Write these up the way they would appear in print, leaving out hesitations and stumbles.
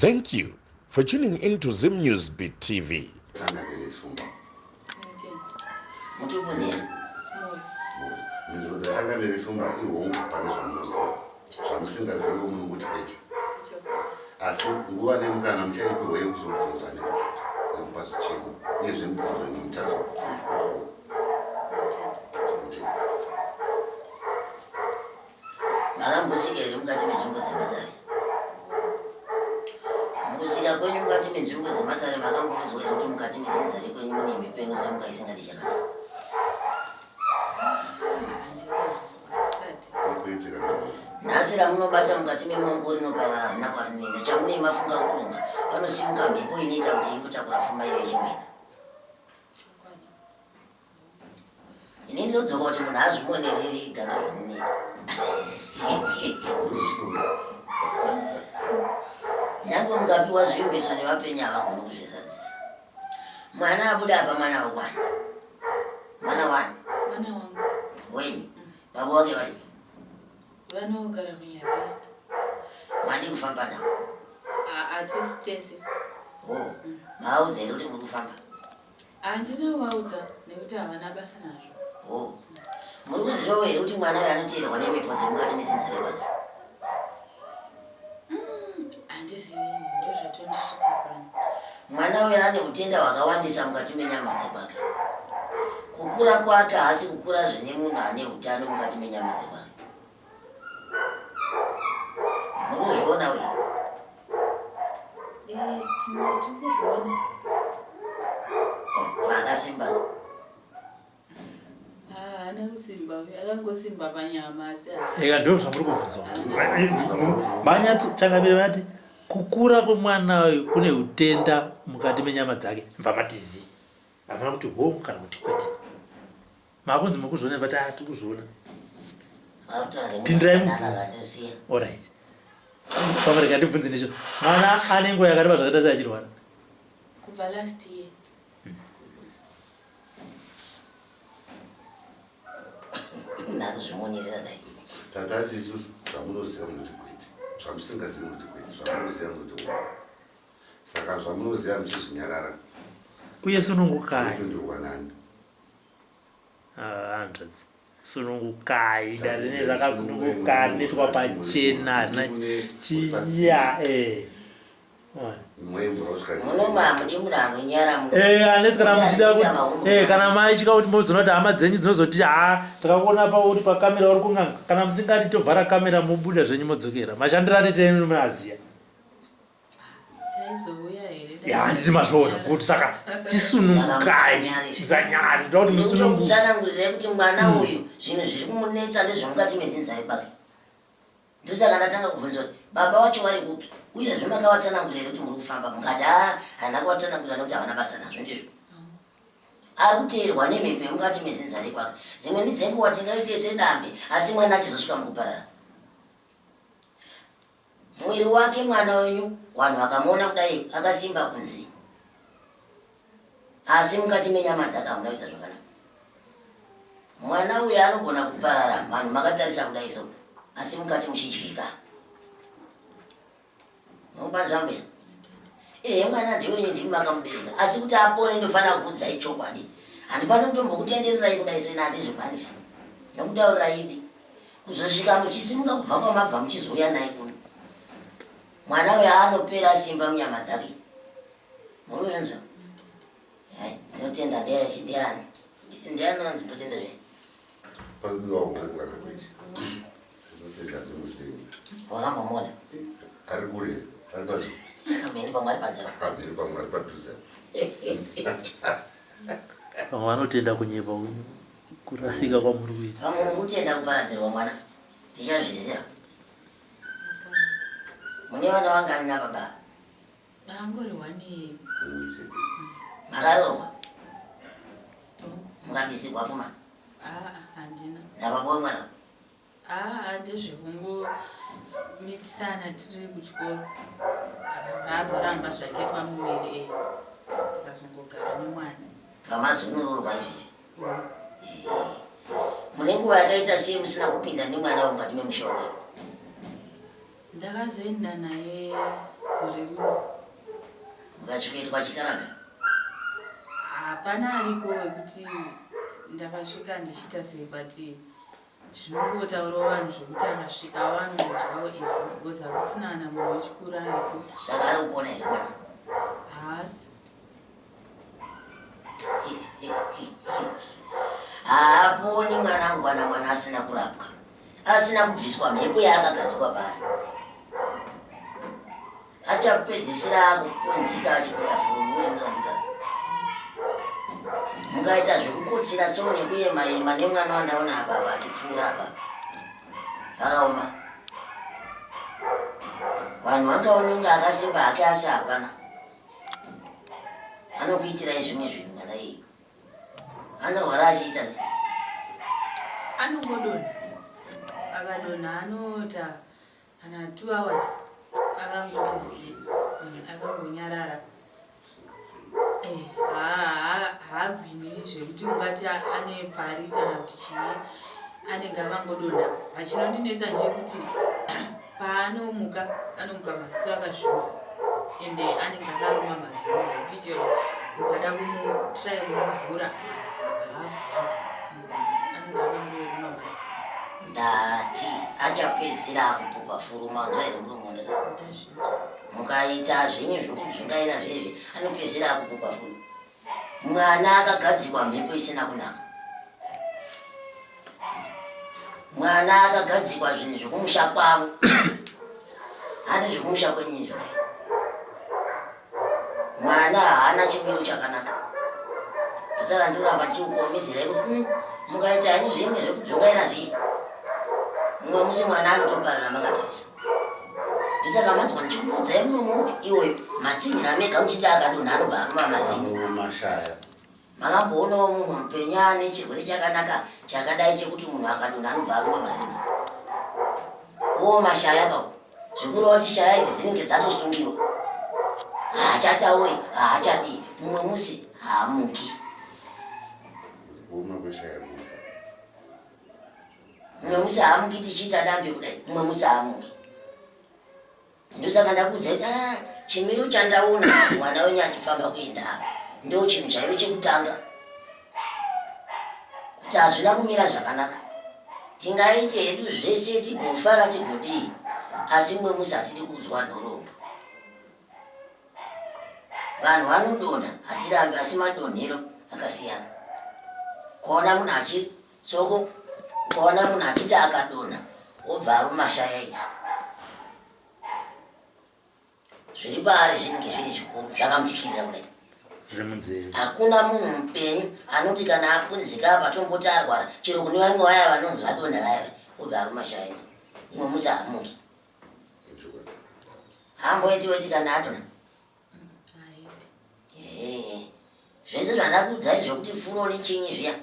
Thank you for tuning in to Zim News Beat TV. Mhinduro dzakanganire shumba ihongu pane zvamunoziva zvamusingazivi munongoti kwete asi nguva nemukana muchaipiwa yekuzobvunza nekupa zvichemo uyezve mibvunzo imwe muchazobvunzwawo. Makambosvika here mukati menzvimbo dzematare? Mukusvika kwenyu mukati menzvimbo dzematare makamboudzwa here kuti mukati medzinza rekwenyu mune mhepo inosimuka isingadi chakanaka? Nhasi ramunobata mukati memaoko rinoparara harina kwarinoenda. Chamunei mafunga kuronga panosimuka mhepo inoita kuti ingotakura fuma iyo ichingoenda. Ini ndinodzoka kuti munhu azvimonerere ega ndozvandinoita. Nyange mukapiwa zvivimbiso nevapenyu havagoni kuzvizadzisa. Mwana abuda apa mwana wekwana. Mwana wani? Mwana wangu. Wenyu. Baba wake varipi? Vanogara kuNyabira. Madi kufamba navo? Hatisi tese. Oh, maaudza here kuti muri kufamba? Handina kuvaudza nekuti havana basa nazvo. Oh. Muri kuzivawo here kuti mwana uyo anoteerwa nemhepo dzemukati medzinza rekwake? Handizivi ndozvatondisvitsa pano. Mwana uyo ane utenda hwakawandisa mukati menyama dzekwake. Kukura kwake haasi kukura zvine munhu ane utano mukati menyama dzekwake. Muri kuzviona we? Eh, tiri kuzviona. Vakasimba. Haana kusimba uyu, akangosimba panyama asi. Eka ndoo zvamuri kubvunzwa. Manyatso changamire vati kukura kwemwana uyu kune utenda mukati menyama dzake mbamatizi. Havana kuti hongu kana kuti kwete. Makunzi mukuzviona but ah tikuzviona. Pindirai mubvunzo. Alright. Pamwe rega ndibvunze necho. Mwana ane nguva yakareba zvakaita sei achirwara? Kubva last year. Ndakuzvimonirira dai. Tatati isusu zvamunoziva munoti kwete, zvamusingazivi munoti kwete, zvamunoziva munoti hongu. Saka zvamunoziva muchizvinyarara. Uye sunungukai. Unopindurwa nani? Ah, hanzvadzi sunungukai dare rine rakasununguka rinoitwa pachena harina chiya eh. Eh, kana muchida kuti eh, kana maitya kuti mozoona kuti hama dzenyu dzinozoti ha takakuona pauri pakamera uri kun'anga kana musingadi tovhara kamera mobuda zvenyu modzokera mashandiro atiteni munaziya ya handiti mazviona kuti saka chisunungukai musanyari ndoda kuti musunungutsanangurire kuti mwana hmm. uyu zvinhu zviri kumunetsa ndezvemukati medzinza rekwake ndosaka ndatanga kubvunza kuti baba wacho vari kupi uyezve makavatsanangurira here kuti muri kufamba mukati a handina kuvatsanangurira nekuti havana basa nazvo ndizvo ari kuteerwa nemhepo yemukati medzinza rekwake dzimweni dzenguva tingaite sedambe asi mwana achizosvika mukuparara Mwiri wake mwana wenyu vanhu vakamuona kudai akasimba kunze asi mukati menyama dzake hamuna kuita zvakanaka. Mwana uyu anogona kuparara vanhu makatarisa kudai so asi mukati muchidyika. Munopanzwa mbuya? Ehe mwana ndewenyu ndimi makamubereka asi kuti apone ndofanira kukuudzai chokwadi. Handifaniri kutombokutendererai kudai so ini handizvikwanisi. Nokutaurirai idi. Kuzosvika muchisimuka kubva kwamabva muchizouya naye kuno. Mwana uyo anopera simba munyama dzake. Muri kuzvinzwa? Hai, ndinotenda ndiani? Ndiani anonzi ndinotenda zve? Panodiwa hongu kana kwete. Ndinotenda handimuzivi. Wakambomuona? Ari kure, ari padhuze. Pamhene pamwe ari panze. Pamhene pamwe ari padhuze. Vamwe vanotenda kunyepa kurasika kwamuri kuita. Vamwe muri kutenda kuparadzirwa mwana. Tichazviziva. Mune vana vangani nababa? Angori one. Makaroorwa? Mukabisigwa fuma? Ah, handina. Nababa wemwana? Haa ndezvekungomitisana tiri kuchikoro akabva azoramba zvake pamuviri e ndikazongogara nemwana. Pamazunururwa izvizvi mune nguva yakaita sei musina kupinda nemwana wemukati memusha wake? Ndakazoenda naye Gore rino. Mukasvikoitwa chikaranga? Hapana ariko wekuti ndakasvika ndichiita sei, but zvinongotaurawo vanhu zvekuti akasvika vanodyawo ivhu because hakusina ana munhu wechikuru ariko. Saka ari kupona here mwana? Haasi. Haaponi mwanangu kana mwana asina kurapwa, asina kubviswa mhepo yaakagadzikwa paari. Achapedzisira akupunzika achibuda furu zvinzwanduta. Mungaita zvekukotsira so nekuyema yema nemwana wandaona apa apa achipfuura apa. Zvakaoma. Vanhu vangaone kunge akasimba hake asi hapana. Anokuitirai zvimwe zvinhu mwana iye. Anorwara achiita sei? Anongodonha. Akadonha anoita kana 2 hours akangoti zi akangonyarara. Eh, haagwini zvekuti ungati ane pfari kana kuti chii, anenge akangodonha. Pachinondinetsa ndechekuti paanomuka anomuka maziso akazvimba ende anenge akaruma mazino zvekuti chero ukada kumutry kumuvhura haavhuriki, anenge akangoruma mazino. Ndati achapedzisira akupupa furu, manzwa here murume wandati? Ndazvinzwa. Mukaita zvenyu zvekudzungaira zvezvi anopedzisira akupupa furu. Mwana akagadzikwa mhepo isina kunaka. Mwana akagadzikwa zvinhu zvekumusha kwavo. Handi zvekumusha kwenyu izvo. Mwana haana chimiro chakanaka. Ndosaka ndikuramba ndichikuomezerai kuti mukaita henyu zvimwe zvekudzungaira zvii. Mumwe musi mwana anotoparara makatarisa. Ndosaka manzwa ndichikuudzai muromo upi iwoyo matsinhira mega muchiti akadonha anobva aruma mazino. Mashaya. Makamboonawo munhu mupenyu ane chirwere chakanaka chakadai chekuti munhu akadonha anobva aruma mazino? Kuoma mashaya kawo. Zvikureva kuti shaya idzi dzinenge dzatosungiwa. Haachatauri, haachadii. Mumwe musi haamuki. Kuoma kweshaya kufa. Mumwe musi haamuki tichiita dambe kudai, mumwe musi haamuki. Ndosaka ndakuudza kuti chimiro chandaona mwana wenyu achifamba kuenda apa ndo chinhu chaive chekutanga kuti hazvina kumira zvakanaka. Tingaite hedu zvese tigofara tigodii, asi mumwe musi hatidi kuudzwa nhoroondo. Vanhu vanodonha hatirambi, asi madonhero akasiyana. Kuona munhu achi soko, kuona munhu achiti akadonha wobva aruma shaya idzi. Zviri paari zvinenge zviri zvikuru zvakamutsikirira kudai. Zviri munzeve. Hakuna munhu mupenyu anoti kana apunzika apa tomboti arwara, chero kune vamwe vaya vanonzi vadonha vaya vaya, wobva aruma shaya idzi. Mumwe musi haamuki. Haamboiti weti kana adonha. Zvese zvandakuudzai zvekuti furo nechinyi zviya,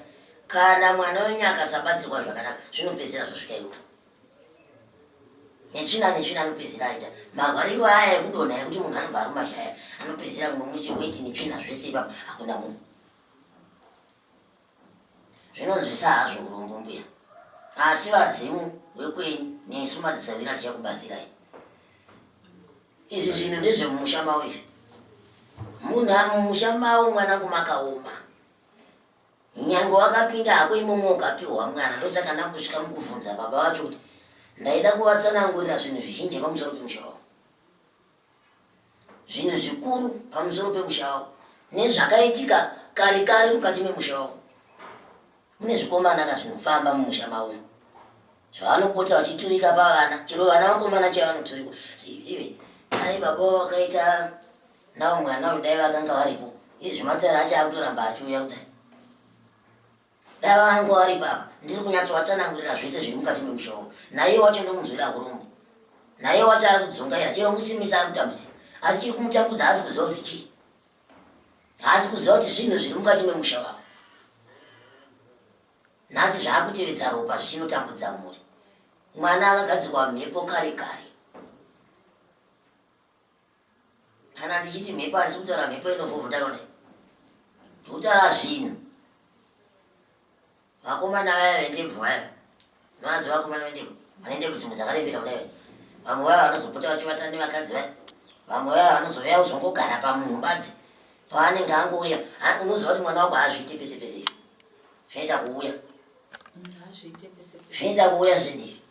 kana mwana wenyu akasabatsirwa zvakanaka zvinopedzisira zvasvika iwo. Netsvina netsvina anopedzisira aita marwariro aya ekudonha ekuti munhu anobva aruma shaya, anopedzisira mumwe musi weti netsvina zvese ipapo hakuna munhu. Zvinonzwisa hazvo urombo mbuya, asi vadzimu vekwenyu nesu madzisahwira tichakubatsirai. Izvi zvinhu ndezvemumusha mavo izvi. Munhu mumusha mavo mwanangu makaoma. Nyange wakapinda hako imomo ukapihwa mwana, ndosaka ndakusvika mukuvhunza baba vacho kuti ndaida kuvatsanangurira zvinhu zvizhinji pamusoro pemusha wavo. Zvinhu zvikuru pamusoro pemusha wavo nezvakaitika kare kare mukati memusha wavo. Mune zvikomana ka zvinofamba mumusha mavo zvavanopota vachiturika pavana, chero vana vakomana chavanoturikwa. Ive dai baba vakaita navo mwana uyu dai vakanga varipo, iye zvematare acho akutoramba achiuya kudai. Dai vanga varipo apa, ndiri kunyatsovatsanangurira zvese zviri mukati memusha wavo. Naiye wacho ndomunzwira urombo. Naiye wacho ari kudzungaira, chero musimisa ari kutambudzika. Asi chiri kumutambudza haasi kuziva kuti chii. Haasi kuziva kuti zvinhu zviri mukati memusha wavo. Nhasi zvaakutevedza ropa zvichinotambudza mhuri. Mwana akagadzikwa mhepo kare kare. Kana ndichiti mhepo handisi kutaura mhepo inovhovhota kudai. Ndikutaura zvinhu. Vakomana vaya vendebvu vaya. Unovaziva vakomana vendebvu? Vane ndebvu dzimwe dzakarembera kudai. Vamwe vaya vanozopota vachivata nevakadzi vaya. Vamwe vaya vanozouya kuzongogara pamunhu badzi paanenge angouya, unoziva kuti mwana wako haazviiti pese pese izvi. Zvinoita kuuya. Zvinoita kuuya zvinhu izvi.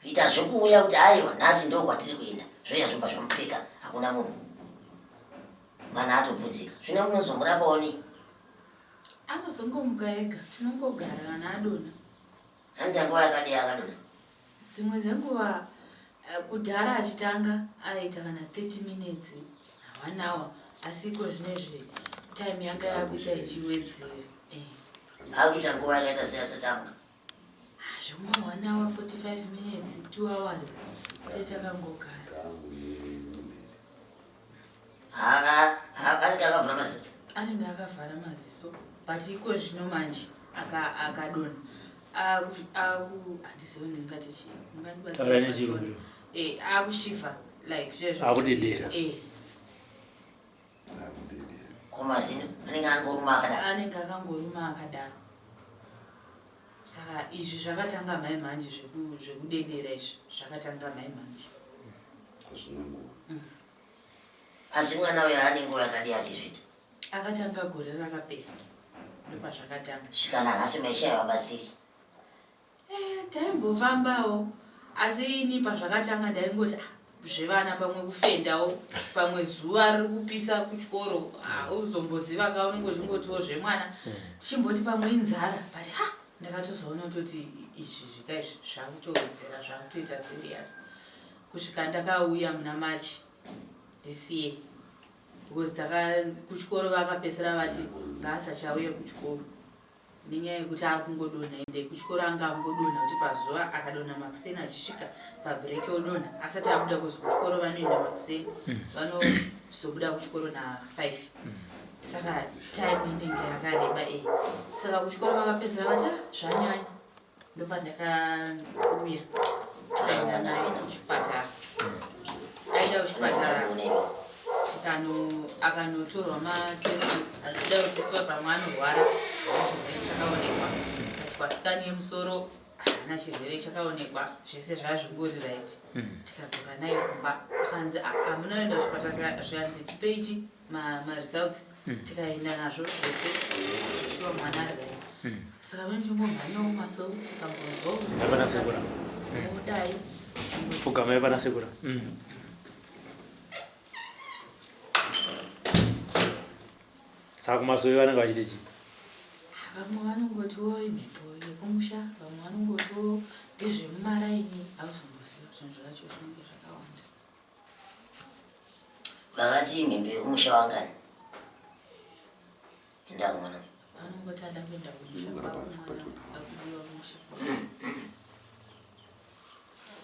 Kuita zvekuuya kuti aiwa nhasi ndo kwatiri kuenda. Zvoya zvobva zvamupfeka hakuna munhu. Mwana atopunzika. Zvino munozomurapawo nei? Anozongomuka ega, tinongogara kana adona. Anoita nguva yakadii akadona? Dzimwe dzenguva eh, kudhara achitanga aiita kana 30 minutes na 1 hour asi iko zvinezvi time yanga yakuita ichiwedzera. Eh. Akuita nguva yakaita sei asati amuka? Ah, zvekuma 1 hour 45 minutes 2 hours tee takangogara. Anenge akavhura maziso. Anenge akavhara maziso but iko zvino manje akadonha handizivi ndingati chii mungandibatsira eh, akushifa like zvezvo akudedera eh. Komazino anenge angoruma akadaro anenge akangoruma akadaro saka izvi zvakatanga mhai mhanje zvekudedera izvi zvakatanga mhai mhanje mm. Asi mwana uyo ane nguva yakadii achizviita? Akatanga gore rakapera ndopazvakatanga. Svika nanhasi maishaya vabatsiri. Eh, taimbofambawo asi ini pazvakatanga ndaingoti ah, zvevana pamwe kufendawo pamwe zuva riri kupisa kuchikoro ah, uzomboziva ka unenge uchingotiwo zvemwana hmm. tichimboti pamwe inzara but ha ndakatozoona kutoti izvi zvika izvi zvakutowedzera zvakutoita serious kusvika ndakauya muna March this year because taka kuchikoro vakapesera vati ngaasachauye kuchikoro nenyaya yekuti akungodonha ende kuchikoro anga angodonha kuti pazuva akadonha makuseni achisvika pabreak odonha asati abuda kuzi kuchikoro vanoenda makuseni hmm. vanozobuda kuchikoro na5 hmm. saka time inenge yakareba e saka kuchikoro vakapesera vati ah, zvanyanya ndopandakauya tikaenda naye kuchipatara aenda kuchipatara tikano akanotorwa matest achida kutestwa pamwe anorwara chirwere chakaonekwa but pasikani yemusoro haana chirwere chakaonekwa zvese zvazvingori right hmm. tikadzoka naye kumba akanzi hamuna kuenda kuchipatara zvikanzi tipeichi maresults ma mm. tikaenda nazvo zvese shuwa mwana ari right mm. saka vanochingomhanyawo kumasowe ukambonzwawo kuti odai pfugamai pana sekura mm. saka kumasowe vanenge vachiti chii vamwe vanongotiwo imhepo yekumusha vamwe vanongotiwo ndezvemumaraini hauzomboziva zvinhu zvacho zvinenge zvakawanda Vakati mhembe umusha wangani? Enda kumwana. Vanongoti ada kuenda kumusha kwavo mwana akudiwa kumusha kwavo.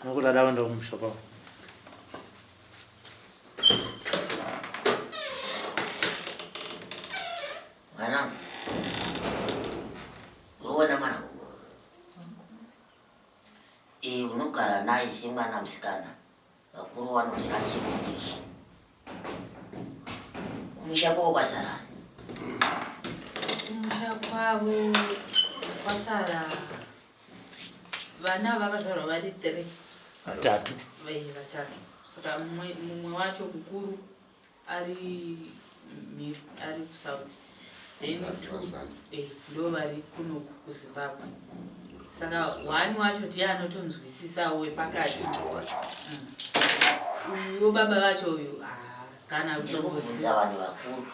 Anokuti ada kuenda kumusha kwavo. Mwana. Unoona mwana. Eh unogara naye semwana musikana. Vakuru vanoti achiri mudiki. Kumusha kwavo kwasara ani? Kumusha kwavo kwasara vana vakazvarwa vari three. Vatatu. Vatatu. Saka mumwe wacho mukuru ari mhiri ari kusouth then two eh, ndo vari kunoku kuzimbabwe saka one wacho ndiye anotonzwisisawo wepakati mm. uyuwo baba vacho uyu ah, kana kutombobvunza vanhu vakuru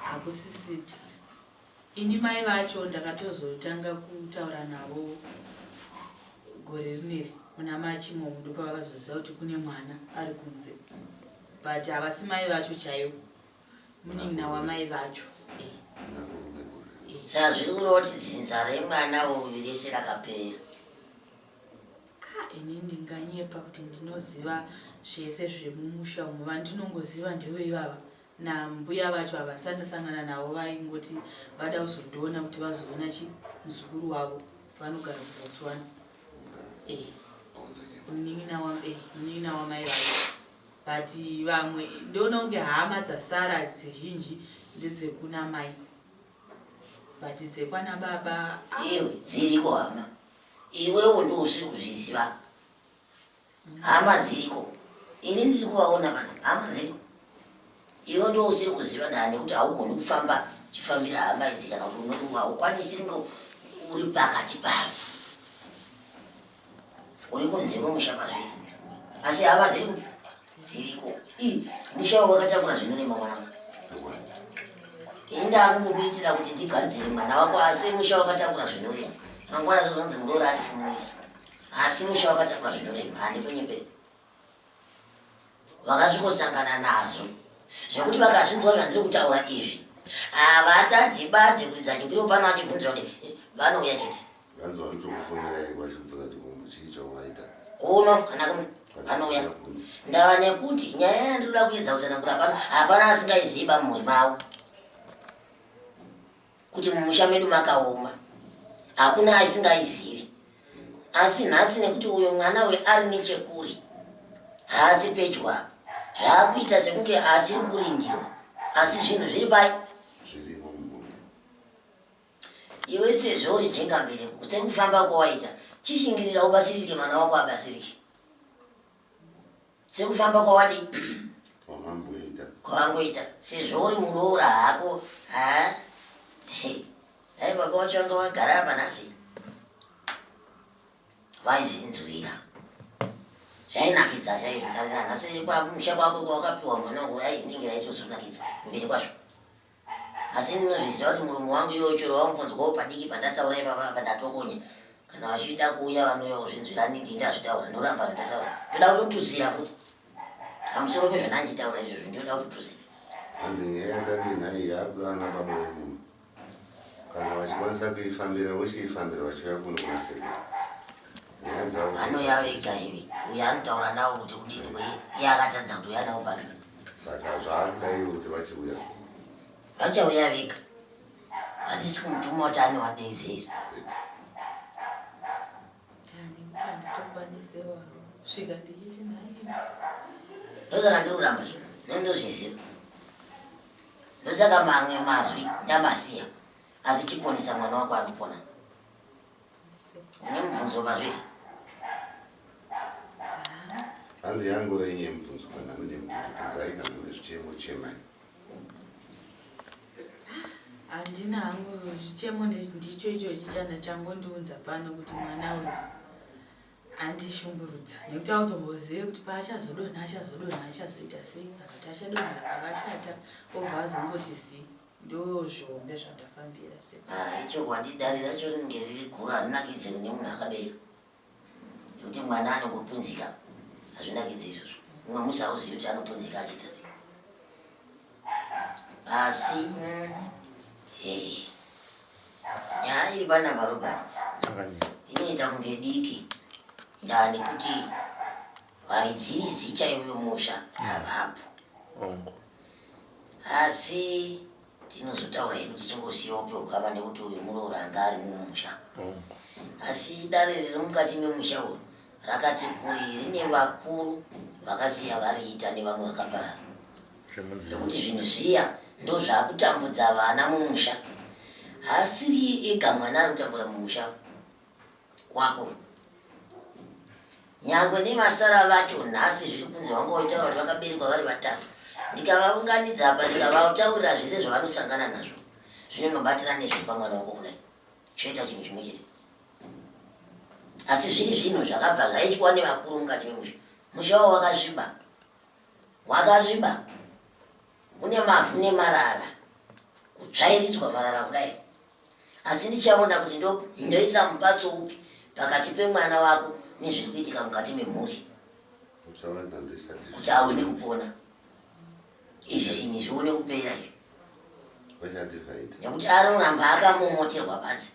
hakusisi Ini mai vacho ndakatozotanga kutaura navo gore rineri muna March imomo ndopavakazoziva kuti kune mwana ari kunze but havasi mai vacho chaivo munin'ina wamai vacho eh. Eh. Saka zviri kureva kuti dzinza remwana uyu rese rakapera. Ah, ini ndinganyepa kuti ndinoziva zvese zvemumusha umu vandinongoziva ndivo ivava Nambuya vacho ava ndisati ndasangana navo vaingoti vada kuzondiona kuti vazoona chi muzukuru wavo vanogara kuBotswana. Eh. Munin'ina wa eh munin'ina wamai vacho. But vamwe ndoona kunge hama dzasara dzizhinji ndedzekuna mai. But dzekwana baba ah. Iwe dziriko hama. Iwewo ndiwo usiri kuzviziva. Hama dziriko. Ini ndiri kuvaona pana hama dziriko. Iwe ndiwo usiri kuziva ndaa nekuti haugoni kufamba uchifambira hama idzi kana kuti unoti haukwanisi kunge uri pakati pavo. Uri kunze kwemusha pazviri. Asi hama dziri kupi? Dziriko. Ii, musha uyu wakatakura zvinorema mwanangu. Ini ndakungokuitira kuti ndigadzire mwana wako asi musha wakatakura zvinorema. Mangwana zvozonzi muroora atifumurisa. Asi musha wakatakura zvinorema, handikunyeperi. Vakasvikosangana nazvo zvekuti vakazvinzwa zvandiri kutaura izvi havatadzi badzi kuridza chimbiro pano achibvunzwa kuti vanouya chete. Vanzi vanotokufonerai vachibvunza kuti ko chii chauvaita. Kuno kana kuno vanouya. Ndava nekuti nyaya yandinoda kuedza kutsanangura pano hapana asingaizivi bamumhuri mavo. Kuti mumusha medu makaoma hakuna asingaizivi asi nhasi nekuti uyo mwana uyo ari nechekure haasi pedyo apa zvaakuita sekunge asiri kurindirwa asi zvinhu zviri pai iwe sezvo uri njengambereko sekufamba kwawaita chishingirira ubatsirike mwana wako abatsirike Sekufamba kwawadii? Kwamamboita. Kwawangoita. Sezvo uri muroora hako. Ha? Dai baba wacho vanga vagara apa nhasi. Vaizvinzwira. Zvainakidza chaizvo. Dai nhasi kwamusha kwako kwawakapiwa mwana wako inenge raitozonakidza mberi kwazvo. Asi ndinozviziva kuti muromo wangu iwe chero wambonzwawo padiki pandataura ipapa apa ndatokonya. Kana vachida kuuya vanouya kuzvinzwira ndini ndazvitaura ndoramba zvandataura. Ndoda kutotutsira futi. Pamusoro pezvandandichitaura izvozvo ndinoda kutotutsira. Hanzi nyaya yatadii nhai yakuda ana baba vemunhu kana vachikwanisa kuifambira vochiifambira vachiuya kuno kuna sekuru. Nyaya dzavo Vanouya vega ivi. Uyo anotaura navo kuti kudini kwei iye akatadza kuti uya navo pano. Saka zvaakuda ivo kuti vachiuya. Vachauya vega. Hatisi kumutuma kuti anovadeedze izvo. Nekuti handitokwanisewo hangu kusvika ndichiti nhai. Ndosaka ndiri kuramba zvo. Nondozviziva. Ndosaka mamwe mazwi ndamasiya. Asi chiponesa mwana wako anopona. Une mubvunzo pazviri? Hanzi yangu yenye mubvunzo kana mune mubvunzo bvunzai kana mune zvichemo chemai. Handina hangu zvichemo ndicho ichochi chana changondiunza pano kuti mwana uyu andishungurudza nekuti auzombozive kuti paachazodonha achazodonha achazoita sei kana kuti achadonhera pakashata obva azongoti zii. Ndozvihombe zvandafambira sekuru. Ah, ichokwadi dare racho rinenge riri guru harinakidze kune munhu akabereka nekuti mwana anongopunzika hazvinakidze izvozvo mumwe musi hauzivi kuti anopunzika achiita sei asi hey, nyaya iri panapa Robert inoita kunge diki ndaa nekuti varidziridzi chaivo vemusha havapo. Asi tinozotaura hedu tichingosiyawo peukama nekuti uyu muroora anga ari mumusha. Asi dare riri mukati memusha uyu rakati kuri rine vakuru vakasiya variita nevamwe vakaparara. Nekuti zvinhu zviya ndozvakutambudza vana mumusha. Haasiriye ega mwana ari kutambura mumusha. Wako. Nyangwe nevasara vacho nhasi zviri kunzi vanga vachitaura kuti vakaberekwa vari vatatu. Ndikavaunganidza apa ndikavataurira zvese zvavanosangana nazvo zvinonobatira nezviri pamwana wako kudai. Choita chinhu chimwe chete. Asi zviri zvinhu zvakabva zvaitwa nevakuru mukati memusha. Musha wavo wakasviba. Wakasviba. Une mavhu nemarara. Kutsvairidzwa marara kudai. Asi ndichaona kuti ndoisa mupatso upi pakati pemwana wako nezviri kuitika mukati memhuri kuti aone kupona. Izvi zvinhu zvione kupera izvi. Nekuti anoramba akamomoterwa badzi.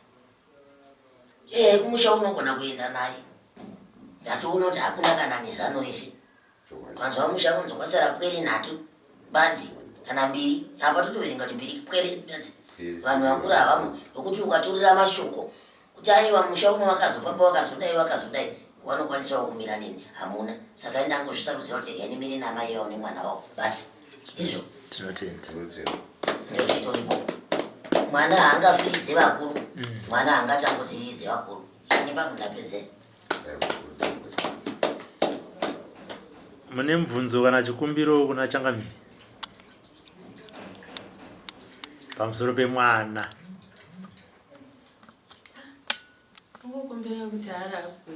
Ehe kumusha unogona kuenda naye. Ndatoona kuti hakuna kana nezano rese. Ukanzwa musha kunzi kwasara pwere nhatu badzi kana mbiri apa totoverenga kuti mbiri pwere badzi vanhu vakura havamo vekuti ukaturira mashoko kuti aiwa musha uno wakazofamba wakazodai wakazodai wanokwanisawo kumira neni hamuna saka indangozvisarudzira kuti regai ndimire naamai vavo nemwana wavo basi ndizvo tinotenda ndozvitoripo mwana haangafiridze vakuru mwana haangatambudziridze vakuru ini pangu ndapedzei. Mune mubvunzo kana chikumbiro kuna Changamire pamusoro pemwana? Kungokumbira kuti arapwe.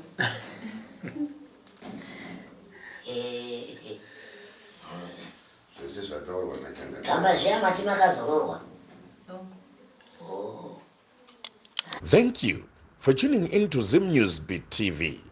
Zvese zvataurwa nachangamire. Gamba zviya mati makazororwa? Oh. Thank you for tuning in to Zim News Beat TV.